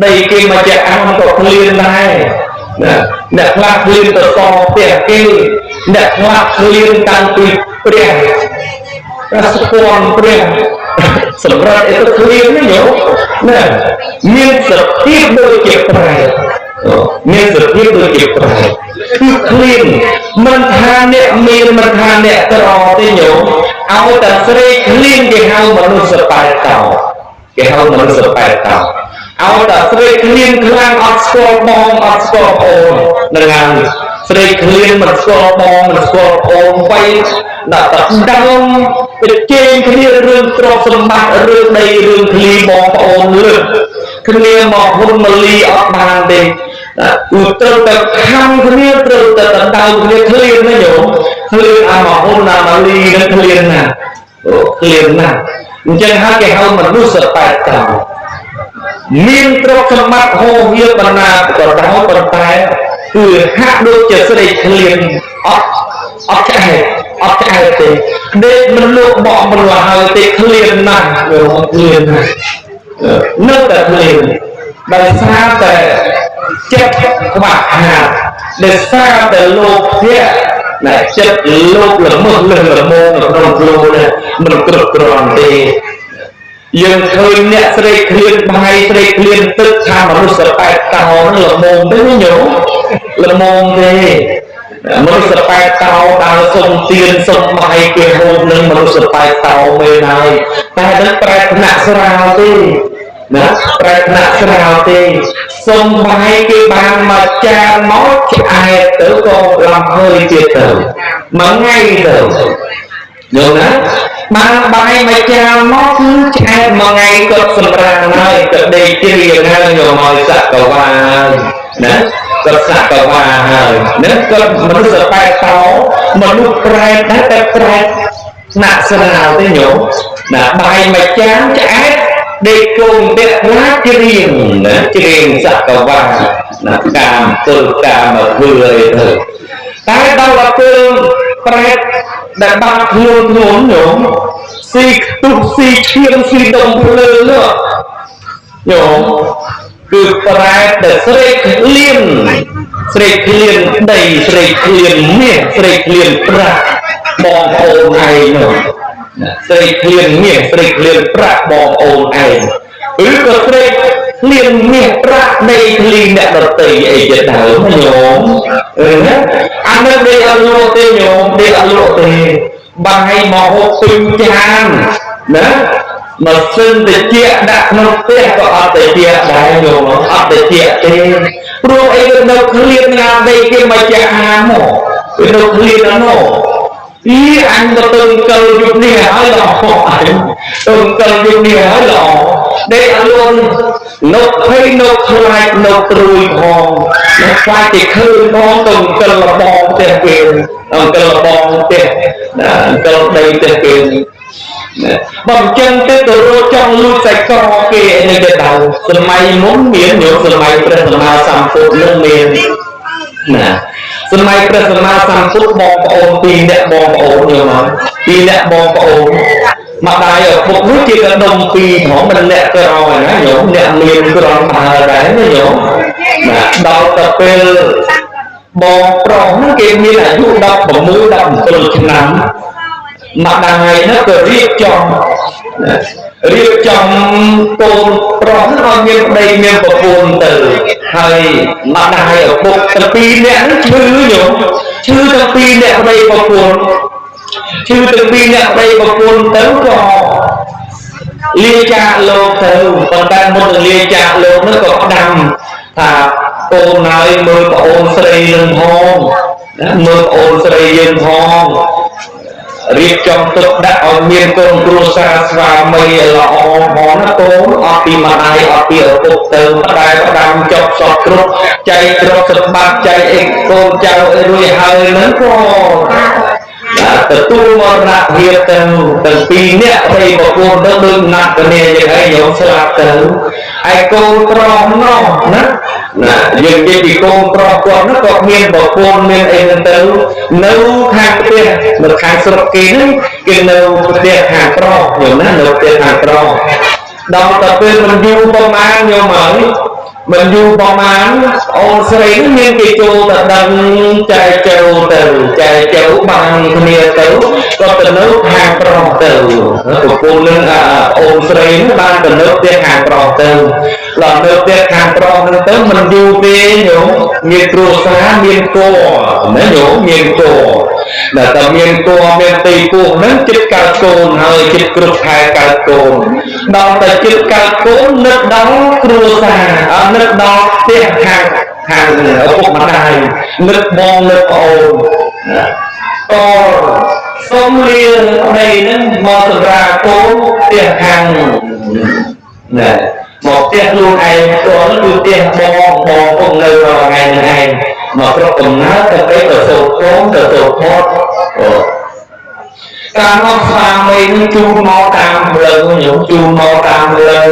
ដីគេមកជាអាមក៏ឃ្លានដែរណា អ្នកខ្លះឃ្លានទៅសផ្ទះគេ អ្នកខ្លះឃ្លានតាំងពីព្រះព្រះស្គាល់ព្រះសម្រាប់អីទៅឃ្លាននេះញោមណា មានសភាពដូចជាប្រែ មានសភាពដូចជាប្រែ គឺឃ្លាន មិនថាអ្នកមាន មិនថាអ្នកក្រទេញោម ឲ្យតែស្រេកឃ្លាន គេហៅមនុស្សបែកតោ គេហៅមនុស្សបែកតោ ឲ្យតែស្រេកឃ្លានខ្លាំង អត់ស្គាល់បង អត់ស្គាល់អូន នឹងហើយ ស្រេកឃ្លាន មិនស្គាល់បង មិនស្គាល់អូន បីដាក់តែដើមប្រជែងគ្នារឿងទ្រព្យសម្បត្តិ រឿងដី រឿងឃ្លី បងប្អូនលើកគ្នាមកហ៊ុនមលីអត់បានទេ គឺត្រូវតែខំគ្នា ត្រូវតែដណ្ដើមគ្នា ឃ្លានណាញោម ឃ្លានអាមកហ៊ុនអាម៉ាលីនឹង ឃ្លានណា អូ ឃ្លានណា អញ្ចឹងហើយគេហៅមនុស្សបែកតោ មានទ្រព្យសម្បត្តិហូរហៀបណ្ណាក៏ដោយ ប៉ុន្តែគឺហាក់ដូចជាស្រីឃ្លាន អត់ឆ្អែត អត់ឆ្អែតទេ ដេកមិនលក់បកមិនលហើយទេ ឃ្លានណាស់ញោម ឃ្លានណាស់ នៅតែឃ្លាន ដោយសារតែចិត្តខ្វះខាត ដោយសារតែលោភៈណា ចិត្តលោភល្មើសលឹះល្មងនៅក្នុងខ្លួននេះមិនគ្រប់គ្រាន់ទេ។ យើងឃើញអ្នកស្រេកឃ្លានបាយ ស្រេកឃ្លានទឹក ថាមនុស្សបែកតោហ្នឹងល្មមទេញោម ល្មមទេ មនុស្សបែកតោដើរសុំទៀនសុំបាយគេហូបនឹង មនុស្សបែកតោមែនហើយ តែនឹងប្រែថ្នាក់ស្រាលទេណា ប្រែថ្នាក់ស្រាលទេ សុំបាយគេបានមកចានមកឆ្អែតទៅ ក៏លំហើយទៀតទៅ មួយថ្ងៃទៅយល់ណា បានបាយមកចានមកគឺឆ្អែត មួយថ្ងៃគាត់សម្រានហើយ ក៏ដេកជ្រៀងហើយ យកមកសកវ៉ាណា គាត់សកវ៉ាហើយណា គាត់មនុស្សបែកតោ មនុស្សប្រែតដែរ តែប្រែតថ្នាក់ស្រាលទេញោមណា បាយមួយចានឆ្អែត ដេកគង់ពាក់ខ្លា ច្រៀងណា ច្រៀងសកវ៉ាណា កាមទល់កាមធ្វើអីទៅ តែដល់ពេលប្រែតដែលបាត់ខ្លួនខ្លួនញោម ស៊ីខ្ទុះ ស៊ីឈាម ស៊ីដុំភ្លើងនោះញោម គឺប្រែតដែលស្រេកឃ្លាន ស្រេកឃ្លានដី ស្រេកឃ្លានមាស ស្រេកឃ្លានប្រាក់បងប្អូនឯងនោះ ស្រេកឃ្លានមាស ស្រេកឃ្លានប្រាក់បងប្អូនឯង ឬក៏ស្រេកឃ្លានមាសប្រាក់ដីធ្លីអ្នកដតីអីជាដើមញោម ណា អានេះដេកអត់លក់ទេញោម ដេកអត់លក់ទេ បាយមកហូបពេញចានណា ម៉ាស៊ីនតិចដាក់ក្នុងផ្ទះក៏អត់តិចដែរញោម អត់តិចទេ ព្រោះអីវានៅឃ្លានងាដីគេមកចាក់អាមក វានៅឃ្លានអានោះ អីអញទៅទៅកិលយុគនេះហើយល្អ អញទៅកិលយុគនេះហើយល្អ ដេកអត់លន់ នៅភ័យ នៅខ្លាច នៅត្រួយផង នៅខ្លាចគេឃើញផង ទៅកិលលបងផ្ទះគេ អង្គលបងផ្ទះ អង្គលដីផ្ទះគេ បើមិនចឹងទេទៅរកចង់លួចសាច់ក្រគេនេះទៅដៅ។ សម័យមុនមានញោម សម័យព្រះសម្មាសម្ពុទ្ធនឹងមានណា សម័យព្រះសម្មាសម្ពុទ្ធ បងប្អូនពីរអ្នក បងប្អូនញោម ពីរអ្នកបងប្អូន ម្ដាយឪពុកនោះជាកដុំពីរផង មិនអ្នកក្រឯណាញោម អ្នកមានក្រំដើរដែរណាញោមណា។ ដល់ទៅពេលបងប្រុសហ្នឹងគេមានអាយុ16 17ឆ្នាំ ម្ដាយនោះក៏រៀបចំរៀបចំកូនប្រុសនោះឲ្យមានប្តីមានប្រពន្ធទៅ ហើយម្ដាយឪពុកទាំងពីរនាក់ហ្នឹងឈឺញោម ឈឺទាំងពីរនាក់ប្តីប្រពន្ធ ឈឺទាំងពីរនាក់ប្តីប្រពន្ធទៅ ក៏លាចាកលោកទៅ ប៉ុន្តែមុននឹងលាចាកលោកនោះ ក៏ផ្ដាំថា កូនហើយមើលប្អូនស្រីនឹងផងណា មើលប្អូនស្រីយើងផង រៀបចំទុកដាក់ឲ្យមានកូនគ្រួសារស្វាមីល្អផងណាកូន អត់ពីម្ដាយអត់ពីឪពុកទៅ ម្ដាយផ្ដាំចប់សពគ្រប់ ចែកទ្រព្យសម្បត្តិចែកអីកូនចៅអីរួចហើយហ្នឹង ក៏ទទួលមរណភាពទៅទាំងពីរនាក់ប្តីប្រពន្ធទៅ ដូចណាត់គ្នាយ៉ាងឯងញោម ស្លាប់ទៅ ឯកូនប្រុសនោះណា ណា យើងនិយាយពីកូនប្រុសគាត់នោះ ក៏មានប្រពន្ធមានអីហ្នឹងទៅ នៅខាងផ្ទះ នៅខាងស្រុកគេហ្នឹង គេនៅផ្ទះខាងប្រុសញោមណា នៅផ្ទះខាងប្រុស។ ដល់ទៅពេលមិនយូរប្រហែលញោមហើយ មិនយូរប្រហែលអូនស្រីនឹងមានគេចូលទៅដឹងចែកចូលទៅចែកចូលបានគ្នាទៅក៏ទៅនៅខាងប្រុសទៅប្រពន្ធនឹងអូនស្រីនឹងបានទៅនៅផ្ទះខាងប្រុសទៅដល់នៅផ្ទះខាងប្រុសនឹងទៅមិនយូរទេញោមមានគ្រួសារមានគោណាញោមមានគោដល់តែមានគោមានទីពោះហ្នឹងចិត្តកើតកូនហើយចិត្តគ្រប់ខែកើតកូនដល់តែចិត្តកើតកូននឹកដល់គ្រួសារអត់នឹកដល់ផ្ទះខាងខាងឪពុកម្ដាយនឹកបងនឹកប្អូនក៏សូមលាប្តីហ្នឹងមកសម្រាប់កូនផ្ទះខាងណាមកផ្ទះខ្លួនឯងផ្ទាល់គឺផ្ទះបងបងពុកនៅរាល់ថ្ងៃហ្នឹងឯងមកស្រុកកំណើតទៅពេលទៅសូត្រកូនទៅសូត្រផតកាលមកស្វាមីនឹងជូនមកតាមផ្លូវញោមជូនមកតាមផ្លូវ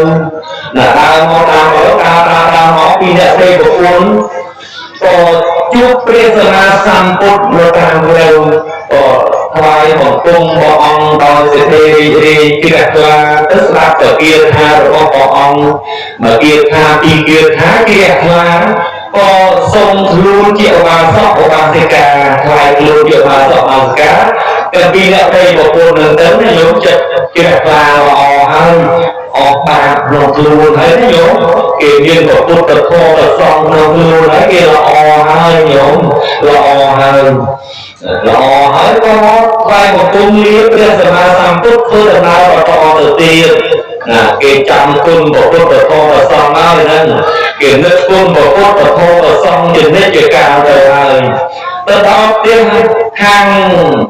ណាដើរមកតាមផ្លូវដើរដើរដើរមកពីអ្នកស្រីប្រពន្ធក៏ជួបព្រះសម្មាសម្ពុទ្ធនៅតាមផ្លូវក៏ថ្វាយបង្គំព្រះអង្គដោយសេចក្តីរីករាយជ្រះថ្លាទៅស្ដាប់ពគាថារបស់ព្រះអង្គមកគាថាពីគាថាជ្រះថ្លាក៏សូមខ្លួនជាឧបាសកឧបាសិកាថ្វាយខ្លួនជាឧបាសកឧបាសិកាតែពីអ្នកប្តីប្រពន្ធនឹងទៅញោមចិត្តជ្រះថ្លាល្អហើយអស់បាបក្នុងខ្លួនហើយណាញោមគេមានពុទ្ធធម៌ប្រសងក្នុងខ្លួនហើយគេល្អហើយញោមល្អហើយល្អហើយក៏ថ្វាយបង្គំលាព្រះសម្មាសម្ពុទ្ធធ្វើដំណើរបន្តទៅទៀតណាគេចាំគុណពុទ្ធធម៌ប្រសងហើយហ្នឹងគេនឹកគុណពុទ្ធធម៌ប្រសងជានិច្ចកាលទៅហើយទៅដល់ផ្ទះខាង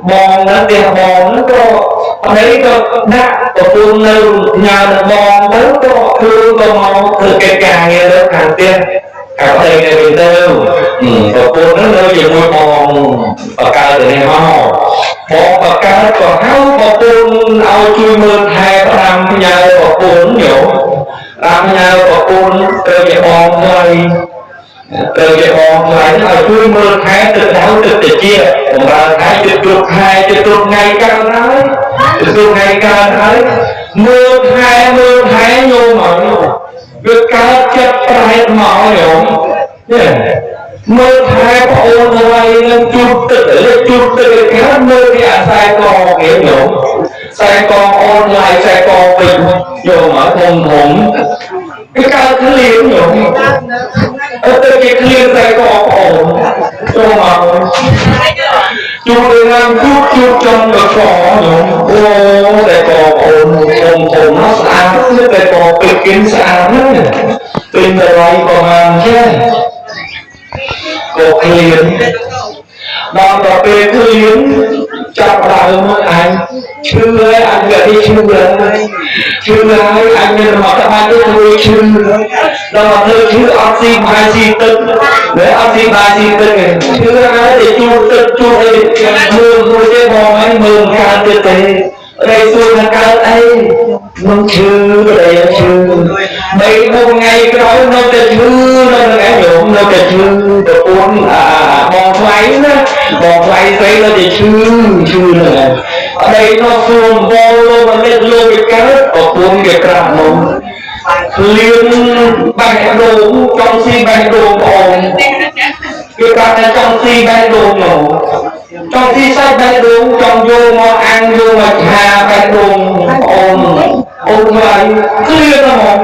បងហ្នឹងផ្ទះបងហ្នឹងក៏ប្តីក៏ដាក់ប្រពន្ធនៅញ៉ាំនឹងបងទៅក៏ខ្លួនក៏មកធ្វើកិច្ចការងារនៅខាងផ្ទះខាងប្តីនៅវិញទៅប្រពន្ធហ្នឹងនៅជាមួយបងបកើតទៅនេះមកបងបកើតក៏ហៅប្រពន្ធឲ្យជួយមើលថែផ្ដាំផ្ញើប្រពន្ធញោមផ្ដាំផ្ញើប្រពន្ធត្រូវជាបងថ្លៃត្រូវជាបងថ្លៃឲ្យជួយមើលថែទឹកដៅទឹកតិចបំរើថែជិតគ្រប់ខែជិតគ្រប់ថ្ងៃកើតហើយជិតគ្រប់ថ្ងៃកើតហើយមើលថែមើលថែញោមហើយវាកើតចិត្តប្រែតមកញោមនេះមើលថែប្អូនថ្លៃនឹងជូតទឹកលេចជូតទឹកគេមើលគេអាស្រ័យកគេញោមខ្សែកអូនថ្លៃខ្សែកពេញញោមហើយធំធំគេកើតឃ្លៀងញោមអត់ទៅគេឃ្លៀងខ្សែកប្អូនចូលមកជួបទៅណាជួបជួបចំទៅកញោមអូតែកប្អូនធំធំណាស់ស្អាតតែកពេកគិនស្អាតណាស់ពេញតម្លៃប្រហែលចេះក៏ឃ្លៀងដល់ដល់ពេលឃ្លៀងចាប់ដើមមកអញឈឺហើយអញវាទីឈឺហើយឈឺហើយអញមានមកតាបាច់ទៅធ្វើឈឺដល់ធ្វើឈឺអត់ស៊ីបាយស៊ីទឹកវាអត់ស៊ីបាយស៊ីទឹកទេឈឺហើយទៅជួបទឹកជួបអីមើលមួយទេបងឯងមើលកើតទៀតទេប្តីសួរថាកើតអីមិនឈឺប្តីឈឺបីមួយថ្ងៃក្រោយនៅតែឈឺនៅនឹងឯងញោមនៅតែឈឺប្រពន្ធអាបងថ្លៃណាបងថ្លៃស្រីនៅតែឈឺឈឺហ្នឹងឯងប្តីនោះសួរបងលោកមិនលេចលោកគេកើតប្រពន្ធគេក្រាបមកឃ្លៀងបេះដូងចង់ស៊ីបេះដូងបងគេប្រាប់ថាចង់ស៊ីបេះដូងមកចង់ស៊ីសាច់បេះដូងចង់យកមកអាំងយកមកឆាបេះដូងអូនអូនថ្លៃឃ្លៀងហ្មង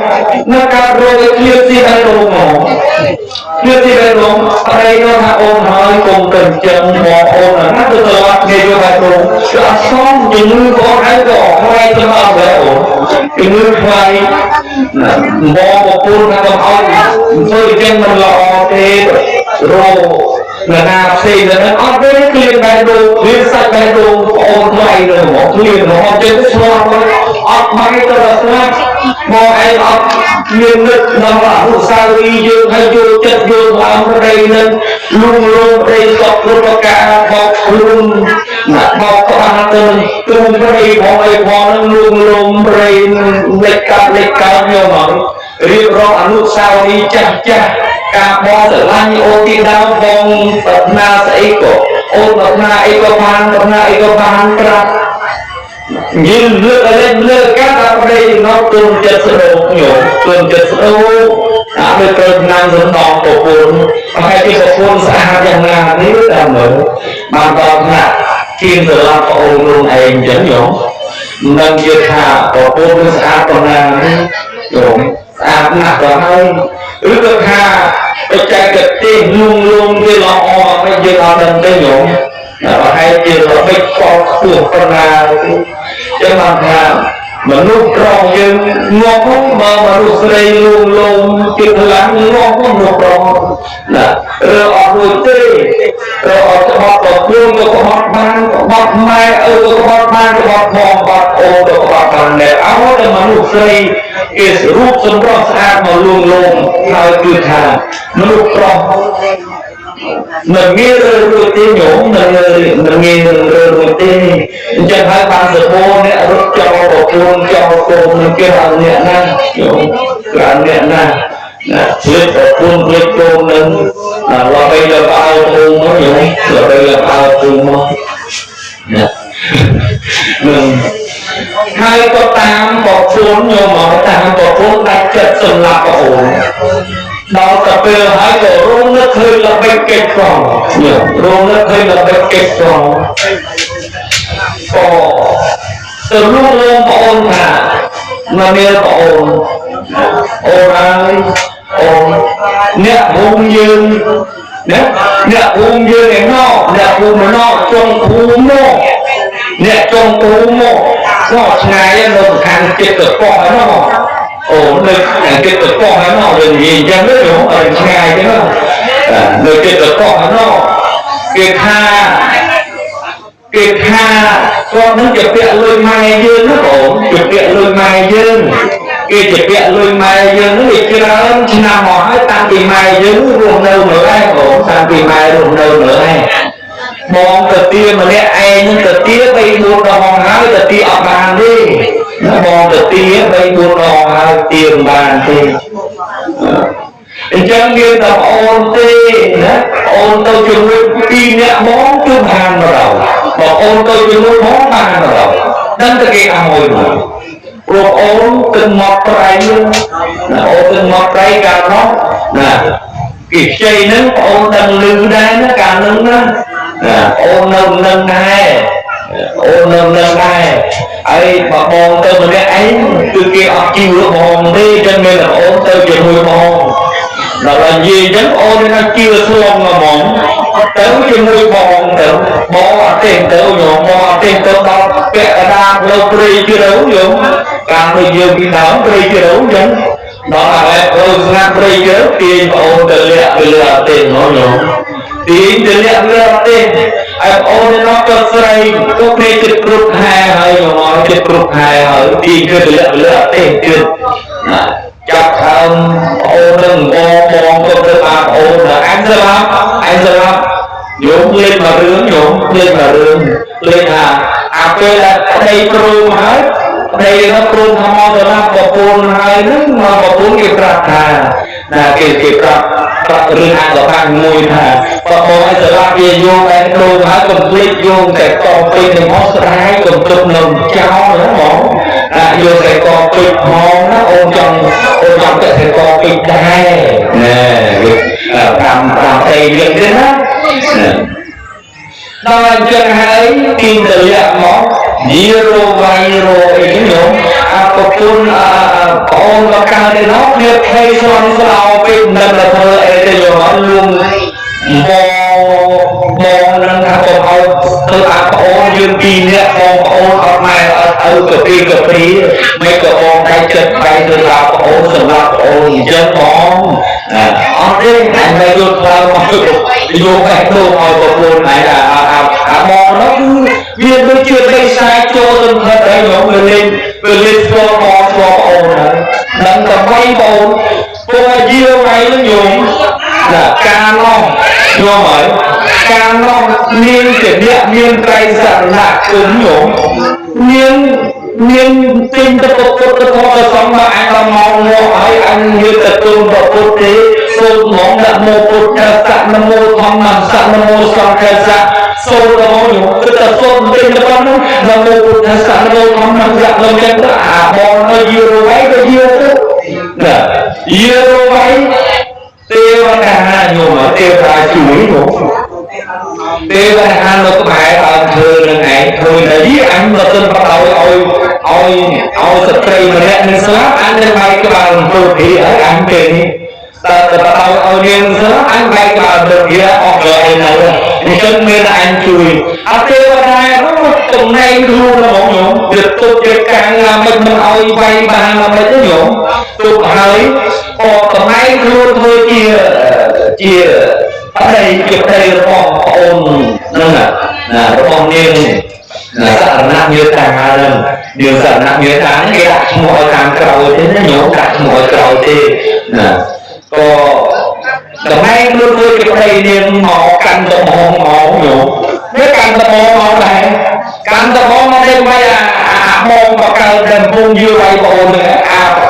នៅកើតរោគឲ្យឃ្លៀងស៊ីបេះដូងហ្មងឃ្លៀងស៊ីបេះដូងប្តីនោះថាអូនហើយកុំទៅចឹងបងអូនណាទៅត្រឡប់គ្នាយកបេះដូងគឺអត់សមជំងឺបងឯងក៏អត់ខ្លាយទៅមកដែរអូនជំងឺខ្លាយបងប្រពន្ធថាកុំឲ្យធ្វើចឹងមិនល្អទេរោនរណាផ្សេងទៅអត់ទេឃ្លៀងបេះដូងឃ្លៀងសាច់បេះដូងអូនថ្លៃទៅហ្មងឃ្លៀងហ្មងចេះស្លាប់អត់បាយទៅដល់ស្លាប់បងឯងអត់មាននឹកដល់អនុស្សាវរីយ៍យើងហើយយកចិត្តយកឡើងប្តីនឹងលួងលោមប្តីសពគ្រប់ប្រការបោកខ្លួនណាបោកក្បាលទៅទូប្តីផងអីផងនឹងលួងលោមប្តីលេចកាត់លេចកើតយកមករៀបរាប់អនុស្សាវរីយ៍ចាស់ចាស់ការបងស្រឡាញ់អូនទីដើមបងប្រាថ្នាស្អីក៏អូនប្រាថ្នាអីក៏បានប្រាថ្នាអីក៏បានប្រាប់និយាយលើកលេចលើកកាត់ដល់ប្តីនោះទុំចិត្តស្ដោកញោមទុំចិត្តស្ដោក អាដូចត្រូវឆ្នាំសំដងប្រពន្ធ ប្រហែលជាប្រពន្ធស្អាតយ៉ាងណានេះ តែមើលបានដល់ថ្នាក់ជាងសម្រាប់ប្អូនខ្លួនឯងអញ្ចឹងញោម មិនជាថាប្រពន្ធនឹងស្អាតប៉ុណ្ណានេះញោម ស្អាតណាស់ក៏ហើយ ឬក៏ថាបច្ចេកទេសលួងលួងវាល្អ មិនយើងអត់ដឹងទេញោម ប្រហែលជាល្បិចកលខ្ពស់ប៉ុណ្ណាទេ ចឹងបានថាមនុស្សប្រុសយើងងាប់ បើមនុស្សស្រីលួងលោមជាខ្លាំង ងាប់មនុស្សប្រុសណា រើអត់រួចទេ រើអត់ ក្បត់ប្រពន្ធក៏ក្បត់បាន ក្បត់ម៉ែឪក៏ក្បត់បាន ក្បត់បង ក្បត់អូនក៏ក្បត់បានដែរ ឲ្យតែមនុស្សស្រីគេរូបសម្រស់ស្អាតមកលួងលោមហើយ គឺថាមនុស្សប្រុសមិនងាយរើរួចទេញោម មិនងាយនឹងរើរួចទេ។ អញ្ចឹងហើយបានសបោអ្នករត់ចោលប្រពន្ធចោលកូននឹង គេហៅអ្នកណាញោម? គេអ្នកណាណាភ្លេចប្រពន្ធភ្លេចកូននឹង ល្បីល្បើភូមិមកញោម ល្បីល្បើភូមិមកណានឹងហើយ ក៏តាមប្រពន្ធញោម មកតាមប្រពន្ធដាច់ចិត្តសម្លាប់ប្អូន ដល់ទៅពេលហើយក៏រងនឹកឃើញល្បិចកិច្ចផងញោម រងនឹកឃើញល្បិចកិច្ចផង ក៏ទៅលួងលោមប្អូនថា មកមានប្អូន អូនអើយអូន អ្នកភូមិយើងណា អ្នកភូមិយើងឯណោ អ្នកភូមិណោ ចុងភូមិមក អ្នកចុងភូមិមកក៏ឆ្ងាយ នៅខាងចិត្តកោះឯណោ អូ នៅខាងចិត្តកោះឯណោ យើងនិយាយអញ្ចឹងទៅ អត់ឆ្ងាយទេ នៅចិត្តកោះឯណោ គេថាគាត់នឹងជាពាក់លុយម៉ែយើងណាបង ជាពាក់លុយម៉ែយើង គេជាពាក់លុយម៉ែយើងនេះវាច្រើនឆ្នាំមកហើយ តាំងពីម៉ែយើងរស់នៅម្ល៉េះបង តាំងពីម៉ែរស់នៅម្ល៉េះ បងទៅទាម្នាក់ឯងនឹងទៅទា 3 4 ដងហើយ ទៅទាអត់បានទេណាបង ទៅទា 3 4 ដងហើយ ទាមិនបានទេ អញ្ចឹងមានតែអូនទេណា អូនទៅជាមួយពីរនាក់បងគឺបានមកដល់ បើអូនទៅជាមួយបងបានមកដល់ ដឹងតែគេឲ្យមក ព្រោះអូនទឹកមកប្រៃណា អូនទឹកមកប្រៃកាលនោះណា គេខ្ចីហ្នឹង អូនដឹងលឺដែរណាកាលហ្នឹងណា អូននៅនឹងដែរ អូននៅនឹងដែរ ហើយបើបងទៅម្នាក់ឯងគឺគេអត់ជឿបងទេ ចឹងមានតែអូនទៅជាមួយបង ដល់និយាយចឹងអូនថាជឿស្លងហ្មង ទៅជាមួយបងទៅ បងអត់ទេទៅញោម បងអត់ទេទៅ ដល់ពាក់កណ្ដាលផ្លូវព្រៃជ្រៅញោម កាលដូចយើងពីដើមព្រៃជ្រៅចឹង ដល់ឥឡូវផ្លូវស្ងាត់ព្រៃជ្រៅ ទាញបងអូនទៅលាក់ទៅលើអត់ទេញោម ទាញទៅលាក់លើអត់ទេ ហើយបងអូននោះក៏ស្រីក៏គ្នាចិត្តគ្រប់ខែហើយញោម ចិត្តគ្រប់ខែហើយ ទាញទៅលាក់លើអត់ទេទៀតណា ចាប់ហើមអូននឹងបង បងក៏ទៅបានអូន អញស្លាប់ អញស្លាប់ញោម លេខមករឿងញោម លេខមករឿង លេខថាអាពេលដែលប្តីព្រមហើយ ប្តីនោះព្រមថាមកទៅรับប្រពន្ធហើយនឹង មកប្រពន្ធគេប្រាប់ថាណា គេប្រាប់រឿងអាកបាំងមួយថា បើបងឲ្យស្លាប់វាយកតែដូងហើយ កុំភ្លេចយកតែកពេជ្រនឹងមកស្រែ កុំទុកនៅចោលណាបង ណា យកតែកពេជ្រផងណា អូនចង់ អូនចង់តែកពេជ្រដែរណែ វា5 5អីយ៉ាងទេណា ដល់អញ្ចឹងហើយទីទៅលាក់មកយីរវៃរអីញោម អាប្រពន្ធអាប្អូនមកកើតឯនោះ គ្នាភ័យស្លន់ស្លោពេក មិនដឹងធ្វើអីទេញោម លួងបងបងនឹងថាកុំឲ្យធ្វើអាប្អូនយើងពីរនាក់ បងប្អូនអត់ម៉ែអត់ឪក៏ពីក៏ពីមិនក៏បងដៃចិត្តដៃទៅឡាប្អូនសម្រាប់ប្អូនអញ្ចឹងបង អត់ទេ អញមិនយកផ្លូវមកយកឯងទៅឲ្យប្រពន្ធឯង អាអាបងនោះគឺវាដូចជាដីខ្សែចូលទៅផិតហើយញោម វាលេងស្គាល់បងស្គាល់ប្អូនហើយ ដឹងតែបីបងពួកយាវៃនឹងញោមណា កាលនោះញោមហើយ កាលនោះនាងជាអ្នកមានត្រៃសរណគមញោម នាងទិញទៅពុទ្ធទៅធម៌ទៅសង្ឃមក អញដល់មកងាប់ហើយ អញមានតែគុណពុទ្ធទេ សូត្រហ្មង នមោពុទ្ធស្សៈ នមោធម្មស្សៈ នមោសង្ឃស្សៈ សូត្រដល់មកញោម គឺតែសូត្រទិញទៅប៉ុណ្្នឹង នមោពុទ្ធស្សៈ នមោធម្មស្សៈ នមចឹងទៅ អាបងនៅយឺរវៃក៏យឺទៅណា យារវៃទេវតាញោមទេវតាជួយញោមទេវតានៅក្បែរដើមឈើនឹងឯងឃើញតែយីអញបើសិនបដោយឲ្យឲ្យឲ្យស្ត្រីម្នាក់នឹងស្លាប់អញនឹងបែកក្បាលអំពើភីហើយអញពេលនេះតើទៅបដោយឲ្យនាងស្លាប់អញបែកក្បាលអំពើភីអស់កន្លែងនៅអញ្ចឹងមានតែអញជួយអត់ទេវតានោះចំណែងខ្លួនហ្មងញោមវាទុកជាកាំងមិនមិនឲ្យវាយបានមិនទេញោមទុកហើយក៏ចំណែងខ្លួនធ្វើជាជាប្តីជាប្តីរបស់ប្អូនហ្នឹងណារបស់នាងសារណៈមេតាហ្នឹងនាងសារណៈមេតាហ្នឹងគេដាក់ឈ្មោះឲ្យតាមក្រោយទេណាញោមដាក់ឈ្មោះឲ្យក្រោយទេណាក៏ចំណែងខ្លួនធ្វើជាប្តីនាងមកកាន់ដបងមកញោមវាកាន់ដបងមកដែរកាន់ដបងមកទេមិនអាបងបកើតដល់កំពុងយឺវាយប្អូនហ្នឹង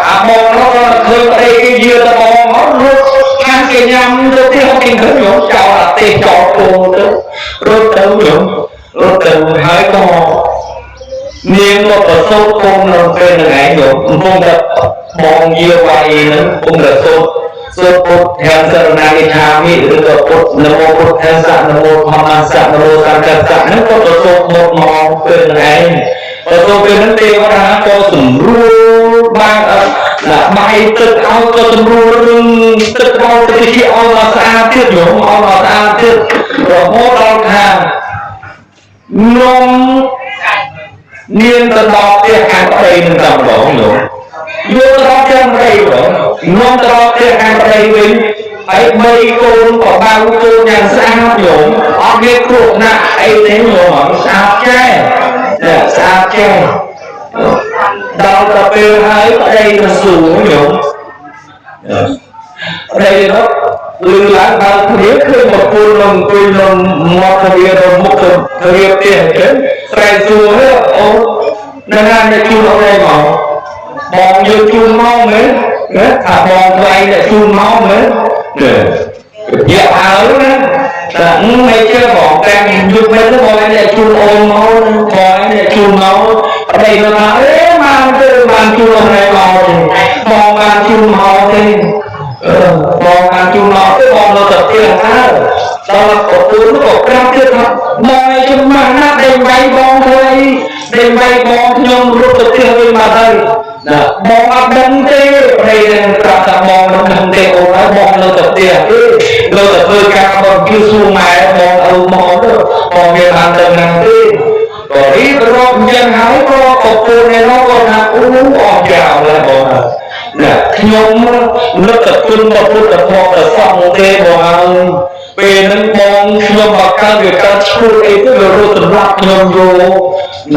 អាបងនោះក៏ឃើញប្តីគេយឺដបងមករត់ខាងគេញ៉ាំទៅទៀតគេឃើញញោមចោលអាទេសចោលគោទៅរត់ទៅញោមរត់ទៅហើយក៏នាងក៏ប្រសូតកូននៅពេលហ្នឹងឯងញោមកំពុងតែបងយាវាយហ្នឹងកំពុងតែសូត្រសូត្រពុទ្ធធានសរណានិឆាមិឬក៏ពុទ្ធនមោពុទ្ធាសៈនមោធម្មសៈនមោសង្ឃសៈហ្នឹងក៏ប្រសូតមកមកពេលហ្នឹងឯងប្រសូតពេលហ្នឹងទេវតាក៏សម្រួលបានណាបាយទឹកឲ្យក៏សម្រួលរឿងទឹកបោទឹកជាឲ្យមកស្អាតទៀតញោមឲ្យមកស្អាតទៀតរហូតដល់ថានំនាងទៅដល់ផ្ទះខាងប្តីនឹងតែម្ដងញោមយកទៅដល់ផ្ទះប្តីម្ដងនំទៅដល់ផ្ទះខាងប្តីវិញហើយបីកូនក៏បៅកូនយ៉ាងស្អាតញោមអត់មានគ្រោះថ្នាក់អីទេញោមស្អាតចេះស្អាតចេះដល់ទៅពេលហើយប្តីទៅសួរញោមប្តីនោះលឺឡើងដល់គ្នាឃើញប្រពន្ធនឹងអង្គុយនឹងមាត់ទ្វារទៅមុខទៅទ្វារផ្ទះអញ្ចឹងស្រែកសួរអូននៅណាអ្នកជូនអូនឯងមកបងយកជូនមកមែនណាថាបងថ្លៃអ្នកជូនមកមែននេះនិយាយហើយណាតែមិនជឿបងតែយុគមិនទៅបងឯងអ្នកជូនអូនមកបងឯងអ្នកជូនមកប្តីនោះថាអេបានទៅបានជូនអូនឯងមកទេបងបានជូនមកទេបងបានជូនមកទេបងនៅតែផ្ទះហើយដល់ប្រពន្ធក៏ប្រាប់ទៀតថាបងឯងច្បាស់ណាស់ដេញវាយបងធ្វើអីដេញវាយបងខ្ញុំរត់ទៅផ្ទះវិញមកហើយណាបងអត់ដឹងទេប្តីនឹងប្រាប់ថាបងមិនដឹងទេអូនហើយបងនៅតែផ្ទះទេនៅតែធ្វើការបងគឺសួរម៉ែបងឪមកទៅបងមានបានដឹងណាទេក៏រៀបរាប់អញ្ចឹងហើយក៏ប្រពន្ធឯនោះក៏ថាអូអស់យ៉ាវហើយបងណាខ្ញុំនឹកតែគុណព្រះពុទ្ធធម៌ព្រះសង្ឃទេបងហើយពេលហ្នឹងបងខ្ញុំមកកើតវាកើតឈួតអីទៅវារត់សម្រាប់ខ្ញុំយក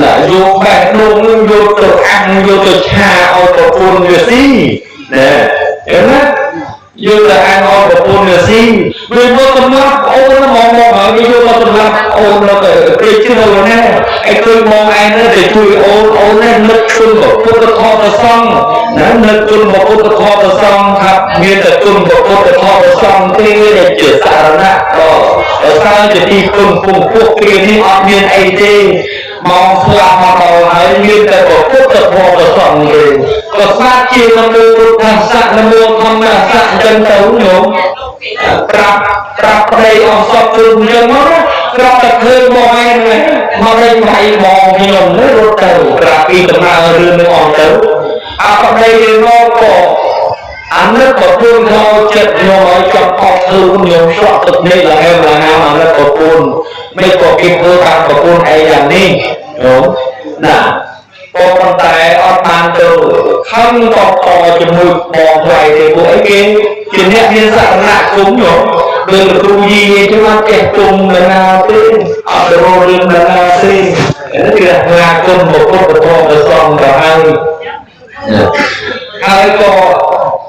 ណាយកបេះដូងនឹងយកទៅអាំងយកទៅឆាឲ្យប្រពន្ធវាស៊ីណែឃើញណាយកទៅអាំងឲ្យប្រពន្ធវាស៊ីវាមកសម្រាប់អូនមកមកហើយវាយកមកសម្រាប់អូននៅទៅព្រៃជ្រៅណាឯឃើញបងឯងទៅជួយអូនអូននេះនឹកគុណព្រះពុទ្ធធម៌ព្រះសង្ឃណានឹកគុណព្រះពុទ្ធធម៌ព្រះសង្ឃថាមានតែគុណព្រះពុទ្ធធម៌ព្រះសង្ឃទេដែលជាសារណៈដ៏ប្រសើរជាទីគុណពងពួកគ្រានេះអត់មានអីទេមកស្លាប់មកដល់ហើយមានតែព្រះពុទ្ធធម៌ព្រះសង្ឃទេក៏ស្មាតជានមោពុទ្ធាសៈនមោធម្មសៈអញ្ចឹងទៅញោមប្រាប់ប្រាប់ប្តីអស់សពគឺអញ្ចឹងមកប្រាប់តែឃើញបងឯងមកលេងវាយបងខ្ញុំនេះរត់ទៅប្រាប់ពីដំណើររឿងនឹងអស់ទៅអាប្តីមកក៏អានឹកប្រពន្ធខោចិត្តខ្ញុំឲ្យចង់អត់ធ្វើខ្ញុំស្រក់ទឹកភ្នែកលហែមលហាមអានឹកប្រពន្ធមិនក៏គេធ្វើតាមប្រពន្ធឯងយ៉ាងនេះញោមណាក៏ប៉ុន្តែអត់បានទៅខឹងតតជាមួយបងថ្លៃទេពួកអីគេជាអ្នកមានសក្តាគុំញោមដូចគ្រូយីអញ្ចឹងអត់ចេះគុំនៅណាទេអត់រករឿងនៅណាទេនេះគឺថាគុំពុទ្ធធម៌ព្រះសង្ឃទៅហើយហើយក៏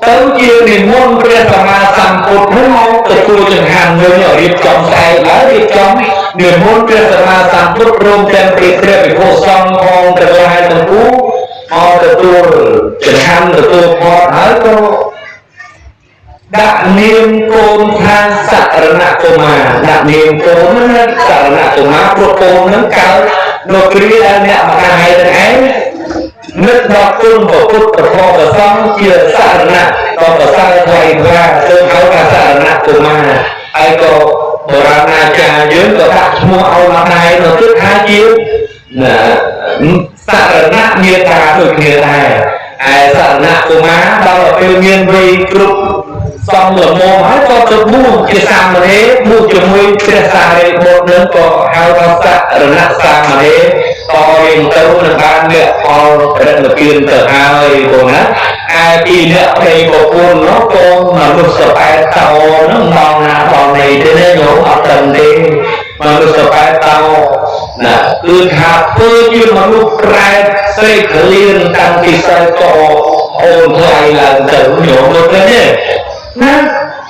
ទៅជានិមន្តព្រះសម្មាសម្ពុទ្ធនោះមកទទួលចង្ហាន់វិញរៀបចំស្អែកហើយរៀបចំនិមន្តព្រះសម្មាសម្ពុទ្ធព្រមទាំងព្រះភិក្ខុសង្ឃផងទាំងឡាយទាំងពួងមកទទួលចង្ហាន់ទទួលផតហើយក៏ដាក់នាមកូនថាសរណកុមារដាក់នាមកូនណាសរណកុមារព្រោះកូននឹងកើតនៅគ្រាដែលអ្នកម្ដាយទាំងឯង នឹកដល់គុណព្រះពុទ្ធព្រះធម៌ព្រះសង្ឃជាសារណៈដ៏ប្រសើរថ្លៃថ្លាទើបហៅថាសារណៈកុមារហើយក៏បុរាណអាចារ្យយើងក៏ដាក់ឈ្មោះឲ្យមកដែរនៅទៀតថាជាសារណៈមេតាដូចគ្នាដែរឯសារណៈកុមារដល់ពេលមានវ័យគ្រប់សំល្មមហើយក៏ទៅបួសជាសាមណេរបួសជាមួយព្រះសារីបុត្រនឹងក៏ហៅថាសារណៈសាមណេរតរៀងទៅនឹងបានមគ្គផលរិទ្ធិទៅហើយបងណាឯពីអ្នកប្តីប្រពន្ធនោះកូនមនុស្សសបែតតោនឹងដល់ណាដល់ណីទេណាញោមអត់ដឹងទេមនុស្សសបែតតោណាគឺថាធ្វើជាមនុស្សប្រែតស្រេកឃ្លានតាំងពីសិលកអូនថ្លៃឡើងទៅញោមមើលទៅនេះណា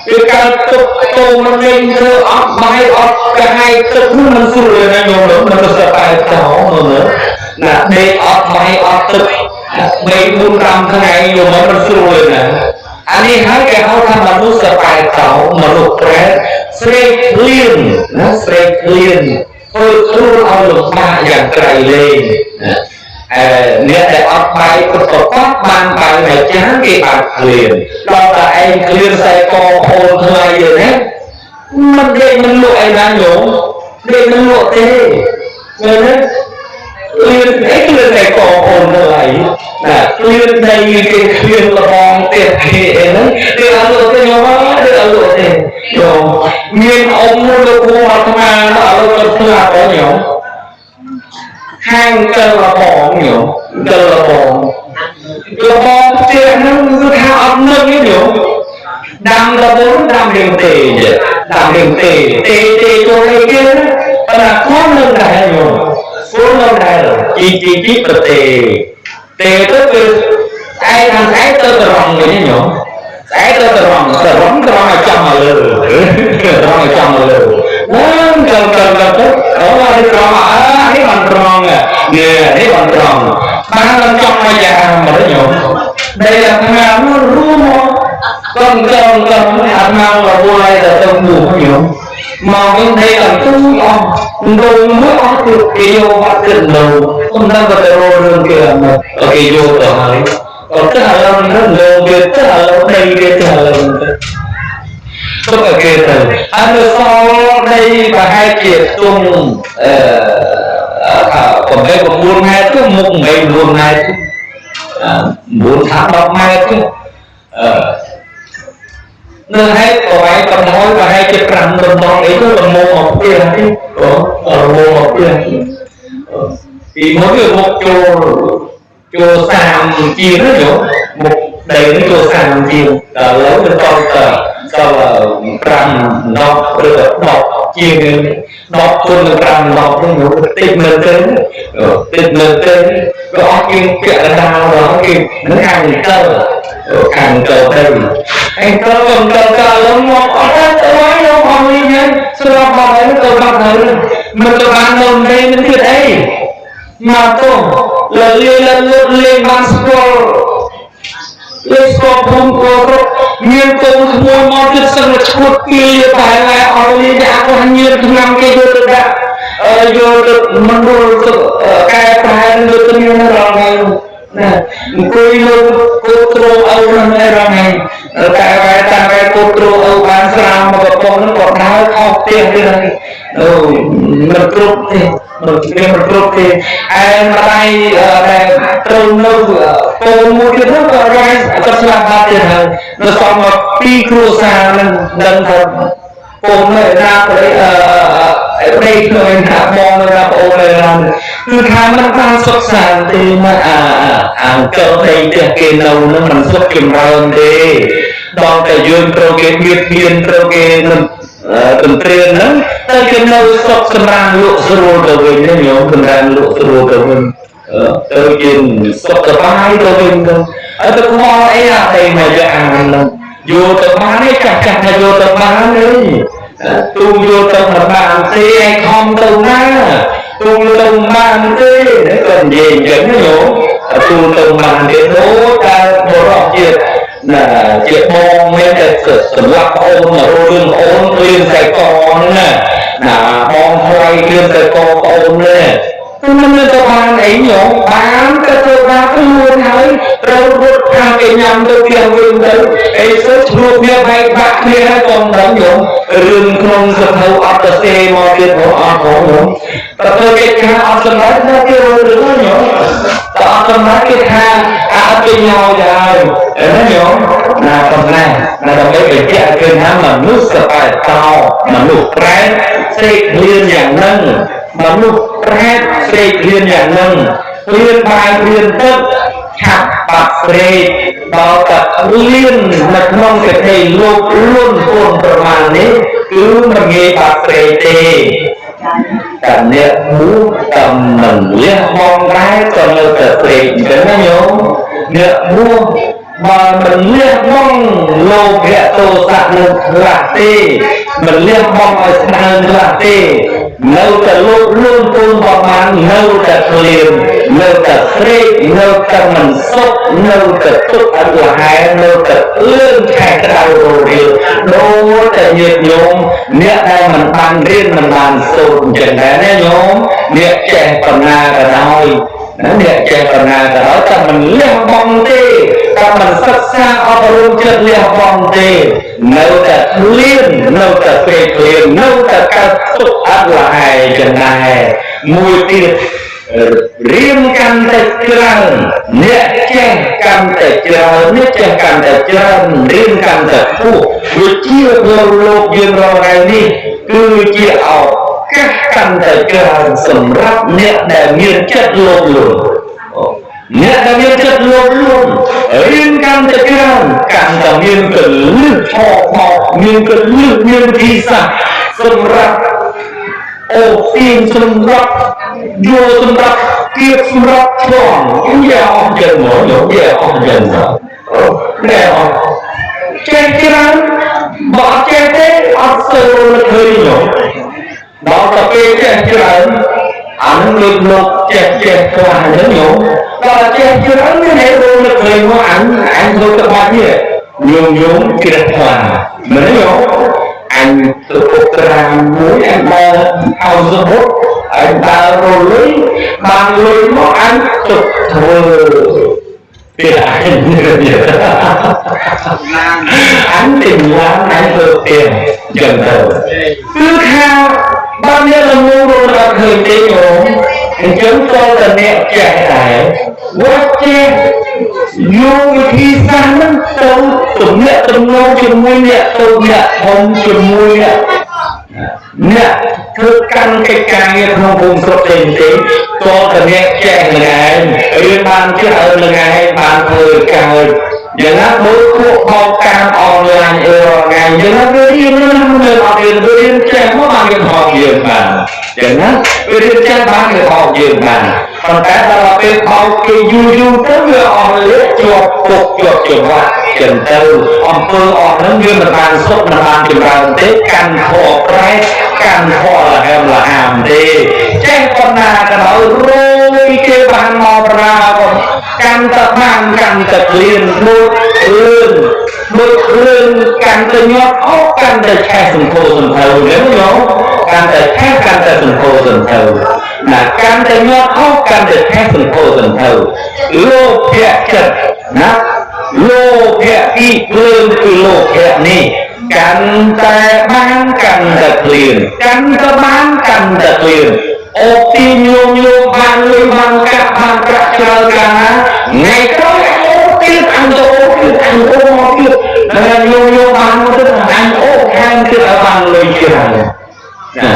វាកើតទុកតោមិនលេងធ្វើអត់បាយអត់កាហាយទឹកនោះមិនស្រួលណាញោមមនុស្សសបែតតោមើលណាដេកអត់បាយអត់ទឹក3 4 5ថ្ងៃយកមកមិនស្រួលណាអានេះហើយគេហៅថាមនុស្សសបែតតោមនុស្សប្រែតស្រេកឃ្លានណាស្រេកឃ្លានធ្វើខ្លួនឲ្យលំបាកយ៉ាងក្រៃលែងណាអ្នកដែលអត់បាយពិតប្រាកដបានបាយមួយចានគេបានឃ្លានដល់តែឯងឃ្លានខ្សែកអូនថ្លៃទេណាមិនដេកមិនលក់អីណាញោមដេកមិនលក់ទេឃើញទេឃ្លានអីឃ្លានតែកអូនថ្លៃណាឃ្លានដីគេឃ្លានលបងផ្ទះគេអីហ្នឹងគេអត់លក់ទេញោមគេអត់លក់ទេញោមមានអ៊ំមួយលោកគ្រូអាត្មាឥឡូវគាត់ស្លាប់ហើយញោមខាងទៅលបងញោមទៅលបងលបងផ្ទះហ្នឹងគឺថាអត់នឹកទេញោមដាំលបងដាំរៀងទេដាំរៀងទេទេទេចូលអីគេណាប៉ុន្តែគាត់នឹងដែរញោមគាត់នឹងដែរជីជីជីប្រទេទេទៅគឺស្អែកខាងស្អែកទៅត្រង់វិញញោមស្អែកទៅត្រង់ត្រង់ត្រង់ឲ្យចំមកលើត្រង់ឲ្យចំមកលើហ្នឹងទៅទៅទៅអូនេះត្រង់អើនេះបានត្រង់នេះនេះបានត្រង់បានឡើងចំមកយ៉ាងមកញោមដីអាត្មានោះរួមមកកុំកុំកុំអាត្មារវល់តែទៅមួញោមមកវិញដីឡើងទូអស់ងងមួយអស់ទៀតគេយកបាត់ទៀតនៅខ្ញុំដឹងក៏ទៅរករឿងគេអត់មកគេយកទៅហើយក៏ទៅឥឡូវនឹងលើវាទៅឥឡូវដីវាទៅឥឡូវទៅទុកឲ្យគេទៅហើយនៅសល់ដីប្រហែលជាខ្ទង់អឺថា8 9ម៉ែត្រទៅមុខ8 9ម៉ែត្រ9ថា10ម៉ែត្រទៅអឺនៅហើយប្រហែលកំហុសប្រហែលជា5រំដងអីទៅរមមកផ្ទះទេអូរមមកផ្ទះពីមុនវាមុខចូលចូល30ជាងណាយោមុខដីនេះចូល30ជាងដល់ឥឡូវវាតតសល់5 10ឬក៏10ជាង10គុណនឹង5 10ហ្នឹងតិចមើលទៅតិចមើលទៅវាអស់ជាងពាក់កណ្ដាលដល់គេនឹងខាងទៅខាងទៅទៅឯងទៅកំទៅកាលមកអត់ទៅហើយលោកអស់នេះហ្នឹងស្រាប់បាត់ហើយទៅបាត់ហើយមិនទៅបាននំទេមិនទៀតអីមកទៅលលាយលលុតលេងបានស្គាល់លេងស្គាល់ភូមិស្គាល់ស្រុកមានកូនក្មួយមកទៀតសឹងតែឈួតពីតែឡែអត់លីអ្នកអត់ញៀនឆ្នាំគេយកទៅដាក់យកទៅមណ្ឌលទៅកែប្រែយកទៅមានរងហើយណាអង្គុយលោកគូទ្រូឪនឹងឯរងហើយតែវ៉ែតែវ៉ែគូទ្រូឪបានស្រាមមកកំប៉ុងហ្នឹងក៏ដើរខុសផ្ទះទៀតហើយអូមិនគ្រប់ទេមិនវាមិនគ្រប់ទេឯម្ដាយដែលត្រូវនៅកូនមួយទៀតហ្នឹងក៏រ៉ៃក៏ស្លាប់បាត់ទៀតហើយនៅសល់មកពីរគ្រួសារហ្នឹងដឹងថាកូននៅណាប្តីប្តីនៅណាបងនៅណាប្អូននៅណាគឺថាមិនបានសុខសាន្តទេមកអាអង្គលដីផ្ទះគេនៅនឹងមិនសុខចម្រើនទេដល់តែយើងត្រូវគេបៀតបៀនត្រូវគេនឹងទន្ទ្រានហ្នឹងទៅគេនៅសុខសម្រានលក់ស្រួលទៅវិញញោមសម្រានលក់ស្រួលទៅវិញទៅជាសុខសប្បាយទៅវិញទៅហើយទៅខ្វល់អីអាដីមកយ៉ាងហ្នឹងយកទៅបានទេចាស់ចាស់ថាយកទៅបានទេទូយកទៅមិនបានទេឯងខំទៅណាទូទៅបានទេក៏និយាយអញ្ចឹងញោមទូទៅបានទេដូចតែបរិសុទ្ធជាតិណាជាបងមានតែសម្រាប់អូនមករករឿងអូនគ្លៀនខ្សែកហ្នឹងណាណាបងថ្លៃគ្លៀនខ្សែកអូននេះ មិនមានទៅបានអីញោមបានទៅធ្វើបាបខ្លួនហើយត្រូវរត់ខាងគេញ៉ាំទៅផ្ទះវិញទៅអីសើឆ្លួគ្នាបែកបាក់គ្នាហើយកុំដឹងញោមរឿងក្នុងសភៅអត់ទៅសេមកទៀតហ៎អត់ផងញោមតែធ្វើកិច្ចការអត់សម្រេចទៅគេរត់រឿងញោមតែអត់សម្រេចគេថាអត់គេញោហើយណាញោមណាប៉ុណ្ណេះណាដើម្បីបញ្ជាក់ឲ្យឃើញថាមនុស្សសបែតោមនុស្សប្រែតស្រេកឃ្លានយ៉ាងហ្នឹងមនុស្សប្រែតស្រេកឃ្លានយ៉ាងហ្នឹងឃ្លានបាយឃ្លានទឹកឆាប់បាត់ស្រេកដល់តែឃ្លាននៅក្នុងសេចក្តីលោភលន់ពន់ប្រមាណនេះគឺមិនងាយបាត់ស្រេកទេតែអ្នកមូតែមិនលះបង់ដែរក៏នៅតែស្រេកអញ្ចឹងណាញោមអ្នកមូបើមិនលះបង់លោភៈទោសៈនឹងខ្លះទេមិនលះបង់ឲ្យស្ដើងខ្លះទេនៅតែលោភលន់ពូនប្រមាណនៅតែឃ្លាននៅតែស្រេកនៅតែមិនសុខនៅតែទុកអត់លហែនៅតែលឿនខែក្តៅររៀលដូចតែញាតិញោមអ្នកដែលមិនបានរៀនមិនបានសូត្រអញ្ចឹងដែរណាញោមអ្នកចេះបណ្ណាក៏ដោយអ្នកចេះបណ្ណាក៏ដោយតែមិនលះបង់ទេតែមិនសិក្សាអប់រំចិត្តលះបង់ទេនៅតែឃ្លាននៅតែស្រេកឃ្លាននៅតែកើតទុកអត់លហែចឹងដែរមួយទៀតរៀនកាន់តែច្រើនអ្នកចេះកាន់តែច្រើនអ្នកចេះកាន់តែច្រើនរៀនកាន់តែខ្ពស់វិជ្ជាផ្លូវលោកយើងរាល់ថ្ងៃនេះគឺជាឱកាសកាន់តែច្រើនសម្រាប់អ្នកដែលមានចិត្តលោភលន់អ្នកដែលមានចិត្តលោភលន់រៀនកាន់តែច្រើនកាន់តែមានកលឹះឆោបោកមានកលឹះមានវិធីសាស្ត្រសម្រាប់អូទាញសម្រាប់យកសម្រាប់គៀបសម្រាប់ឆ្លងយ៉ាអស់ចឹងមកយ៉ាអស់ចឹងមកណែអស់ចេះច្រើនបើអត់ចេះទេអត់សូវរត់ឃើញញោមដល់តែពេលចេះច្រើនអានឹងលើកលោកចេះចេះខ្លះហ្នឹងញោមដល់ចេះច្រើនមានឯងរត់ឃើញមកអញអញធ្វើទៅបាច់នេះញោមញោមជ្រះថ្លាមែនទេញោមអញធ្វើពុកត្រាមួយអញដើរហៅសមុទ្រអញដើររលុយបានលុយមកអញទុកធ្វើពេលអញអញទិញឡានអញធ្វើផ្ទះចឹងទៅគឺថាបើអ្នកល្ងងរត់អត់ឃើញទេញោមអញ្ចឹងក៏តែអ្នកចេះដែរវត្តចេះយកវិធីសាស្ត្រហ្នឹងទៅទំនាក់ទំនងជាមួយអ្នកទៅអ្នកធំជាមួយអ្នកធ្វើកាន់កិច្ចការងារក្នុងភូមិស្រុកផ្សេងៗក៏តែអ្នកចេះនឹងឯងរៀនបានច្រើននឹងឯងបានធ្វើកើតយ៉ាងណាដូចពួកបោកតាមអនឡាញអីរាល់ថ្ងៃយ៉ាងណាវារៀននឹងមិនអត់រៀនវារៀនចេះមកបានគេបោកយើងបានយ៉ាងណាវារៀនចេះបានគេបោកយើងបានប៉ុន្តែដល់ពេលបោកគេយូរយូរទៅវាអស់លាជាប់ពុកជាប់ចង្វាក់ចឹងទៅអំពើអស់ហ្នឹងវាមិនបានសុខមិនបានចម្រើនទេកាន់ធម៌ប្រែកាន់ធម៌លហែមលហាមទេចេះប៉ុណ្ណាក៏ដោយរយគេបានមកប្រាក៏កាន់តែបានកាន់តែឃ្លានដូចលឿនដូចលឿនកាន់តែញាត់អូកាន់តែឆេះសង្គោសន្ធៅហ្នឹងញោមកាន់តែឆេះកាន់តែសង្គោសន្ធៅណាកាន់តែញាត់អូកាន់តែឆេះសង្គោសន្ធៅលោភៈចិត្តណាលោភៈអ៊ីភ្លើងគឺលោភៈនេះកាន់តែបានកាន់តែឃ្លានកាន់តែបានកាន់តែឃ្លានអូទីញោមញោមបានលុយបានកាក់បានប្រាក់ច្រើនកាលណាថ្ងៃក្រោយអូទៀតអញទៅអូទៀតអញអូមកទៀតដល់ញោមញោមបានមកទៀតអញអូខាងទៀតឲ្យបានលុយច្រើនណា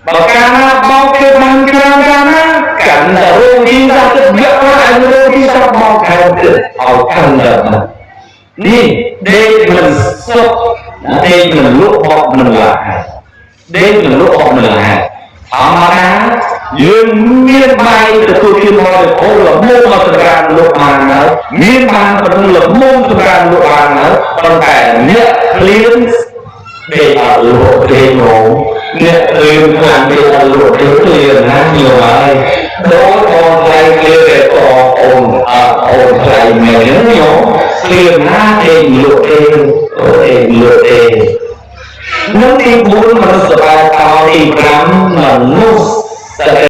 បើកាលណាបោកគេបានច្រើនកាលណាកាន់តែរងទីសាទឹកយកអញរងទីសាបោកខាងទៀតឲ្យកាន់តែនេះដេកមិនសុខដេកមិនលក់បកមិនឡាដេកមិនលក់បកមិនឡាធម្មតាយើងមានបាយទទួលទានបរិភោគល្មមមកសម្រាប់លក់បានហើយមានបានប៉ុណ្ណឹងល្មមសម្រាប់លក់បានហើយប៉ុន្តែអ្នកឃ្លានដេកអត់លក់ទេញោមអ្នកឃ្លានខ្លាំងដេកអត់លក់ទេឃ្លានណាញោមហើយដូចអូនថ្លៃឃ្លានតែក៏អូនអត់អូនថ្លៃមែនញោមឃ្លានណាដេកលក់ទេអូដេកលក់ទេនឹងទី4មនុស្សសបែតោទី5មនុស្ស